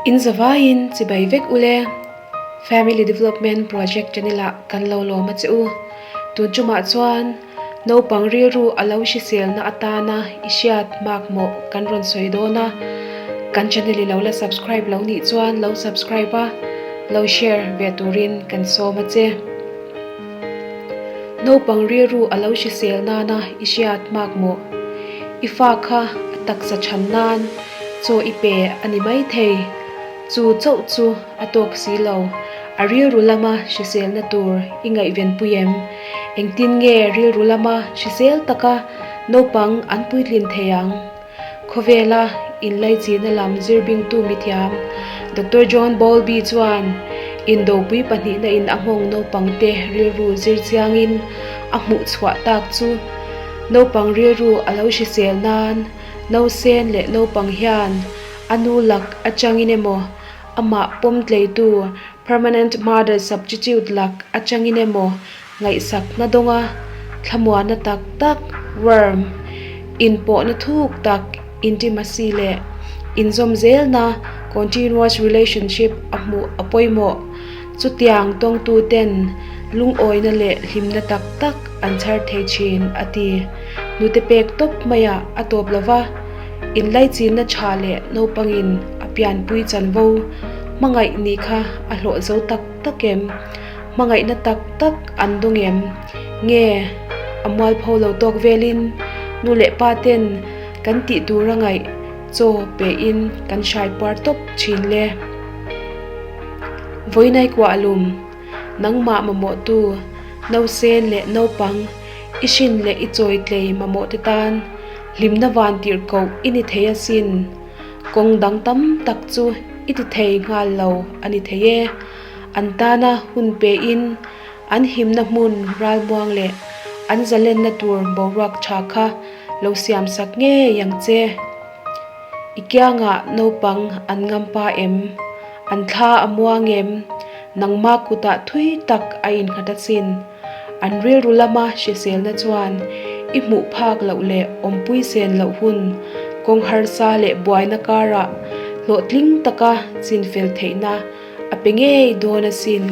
In zavaiin chibai vek ule. Family Development Project channel ah kan lo lawm a che u. Tun chumah chuan naupang rilru a lo hriselna atana i hriat makmawh kan rawn sawi dawn a. Kan channel i lo la subscribe lo nih chuan lo subscribe a, lo share ve turin kan sawm a che. Naupang rilru a lo hrisel nana i hriat makmawh. I fa kha a taksa chhan nan chaw i pe a ni maithei. Chu chauh chu a tawk si lo. A rilru lama hriselna tur i ngaihvenpui em? Engtin nge rilru lama hrisel taka naupang an puitlin thei ang? Khawvela inlaichihna lam zirbingtu mithiam Doctor John Bowlby chuan Indopui pahnihna in a nghawng naupangte rilru zir chiangin a hmuh chhuah tak chu naupang rilru a lo hrisel nan nausen leh naupang hian a nu lak atangin emaw amah pawmtleitu permanent mother substitute lak atangin emaw Ngaihsakna dawnga thlamuanna tak tak, worm, inpawhna thuk tak, intimacy, leh inzawm zelna, continuous relationship, a hmuh a pawimawh. Chutiang tawngtuten lungawina leh hlimna tak tak an chhar thei thin, a ti. Nute pek tawp maiah a tawp lo va, inlaichinna tha leh naupangin a pianpui chanvo hmangaih nih kha a hlawh zo tak tak em? Hmangaihna tak tak an dawng em? Nge a mualpho lo tawk velin nu leh pa ten kan tih tur a ngaih chaw pehin kan hrai puar tawp thin le. Vawiinai kuah lum, nangmah mamawhtu, nausen leh naupang, i hrin leh i chawi tlei mamawh te tan hlimna van tirhkoh i ni thei asin. Kawng dang tam tak chu i ti thei nghal lo a ni thei e. An tana hun pein an himna hmun ralmuang leh an zalenna tur boruak tha kha lo siamsak ngei ang che. I kiangah naupang an ngampa em? An thla a muang em? Nangma kutah thui tak a innghat asin. An rilru lama hriselna chuan i hmuh phak loh leh awmpui sen loh hun, kawng harsa leh buaina karah hlawhtling taka chinfel theihna a pe ngei dawn asin.